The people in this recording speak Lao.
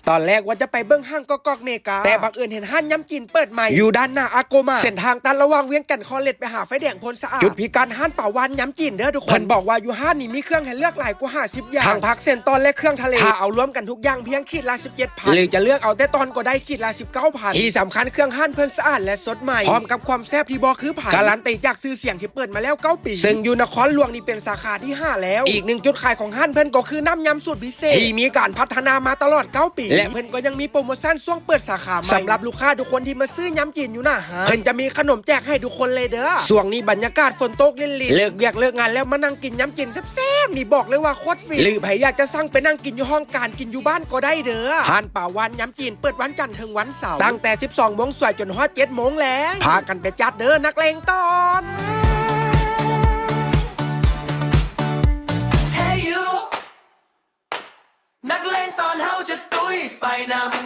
ຕອນແລກວ່າຈະໄປເບິ່ງຫ້າງກອກໆເມກາ ແຕ່ບັງເອີນເຫັນຮ້ານຍຳຈີນເປີດໃໝ່ຢູ່ດ້ານໜ້າອາໂກມາ ເສັ້ນທາງຕັດລະຫວ່າງວຽງຈັນຄອນເລັດໄປຫາໄຟແດງໂພນສະອາດ. ຈຸດພິກັດຮ້ານປາວານຍຳຈີນເດີທຸກຄົນ. ເພິ່ນບອກວ່າຢູ່ຮ້ານນີ້ມີເຄື່ອງໃຫ້ເລືອກຫຼາຍກວ່າຫ້າສິບຢ່າງ ທັງຜັກເສັ້ນຕອນ ແລະ ເຄື່ອງທະເລ. ຖ້າເອົາລວມກັນທຸກຢ່າງພຽງຂີດລະສິບເຈັດພັນ ຫຼືຈະເລືອກເອົາແຕ່ຕອນກໍໄດ້ ຂີດລະສິບເກົ້າພັນ. ທີ່ສຳຄັນເຄື່ອງຮ້ານເພິ່ນສະອາດ ແລະ ສົດໃໝ່ ພ້ອມກັບຄວາມແຊບທີ່ບໍ່ຄືໃຜ ກາລັນຕີຈາກຊື່ສຽງທີ່ເປີດມາແລ້ວເກົ້າປີ ເຊິ່ງຢູ່ນະຄອນຫຼວງນີ້ເປັນສາຂາທີຫ້າແລ້ວ. ອີກໜຶ່ງຈຸດຂາຍຂອງຮ້ານເພິ່ນກໍຄືນ້ຳຍຳສູດພິເສດ ທີ່ມີການພັດທະນາມາຕະຫຼອດເກົ້າປີ ແລະ ເພິ່ນກໍຍັງມີໂປຣໂມຊັນຊ່ວງເປີດສາຂາໃໝ່ ສຳລັບລູກຄ້າທຸກຄົນທີ່ມາຊື້ຍຳຈີນຢູ່ໜ້າຮ້ານ ເພິ່ນຈະມີຂະໜົມແຈກໃຫ້ທຸກຄົນເລີຍເດີ. ຊ່ວງນີ້ບັນຍາກາດຝົນຕົກລິນໆ ເລີກວຽກເລີກງານແລ້ວມານັ່ງກິນຍຳຈີນແຊບໆ ນີ້ບອກເລີຍວ່າໂຄດຟິນ ຫຼືໃຜຢາກຈະສັ່ງໄປນັ່ງກິນຢູ່ຫ້ອງການ ກິນຢູ່ບ້ານກໍໄດ້ເດີ. ຮ້ານປາວານຍຳຈີນເປີດວັນຈັນເຖິງວັນເສົາ ຕັ້ງແຕ່ສິບສອງໂມງສວຍຈົນຮອດເຈັດໂມງແລງ. ພາກັນໄປຈັດເດີນັກເລງຕອນ. ນັກເລງຕອນເຮົາຈະຕຸ້ຍໄປນຳ